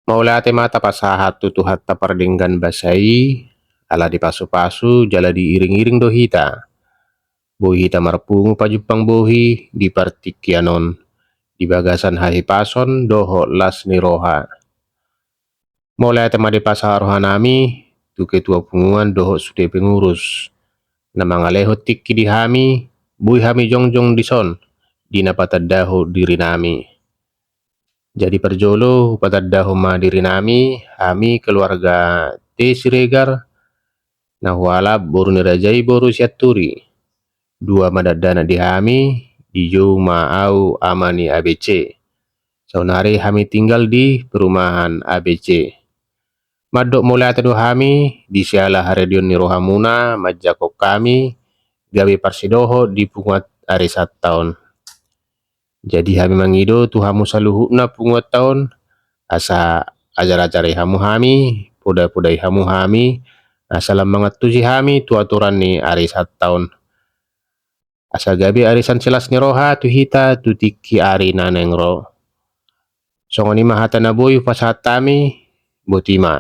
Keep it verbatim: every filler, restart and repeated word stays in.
Mauliate ma tapasahat tu Tuhanta pardenggan basa i, ala dipasupasu jala diiringiring do hita. Boi hita marpungu pajumpang bohi di partingkian on, di bagasan hahipason dohot las ni roha. Mauliate ma dipasahat rohanami tu ketua punguan dohot sude pengurus, na mangalehon tingki di hami, boi hami jongjong dison, di na patandahon dirinami. Jadi parjolo hupatandahon ma dirinami, hami keluarga T Siregar, na hualap boru ni raja i boru Sianturi. Dua ma dakdanak di hami, dijou ma au ama ni A B C. Saonari hami tinggal di perumahan A B C. Mandok mauliate do hami di siala haredeon ni rohamuna manjangkon hami gabe parsidohot di punguan arisanta on. Jadi hami mangido tu hamu saluhutna punguanta on, asa ajar-ajari hamu hami, poda-podai hamu hami, asa lam mangantusi hami tu aturan ni arisanta on. Asa gabe arisan silas ni roha tu hita tu tingki ari na naeng ro. Songon i ma hata na boi hupasahat hami, boti ma.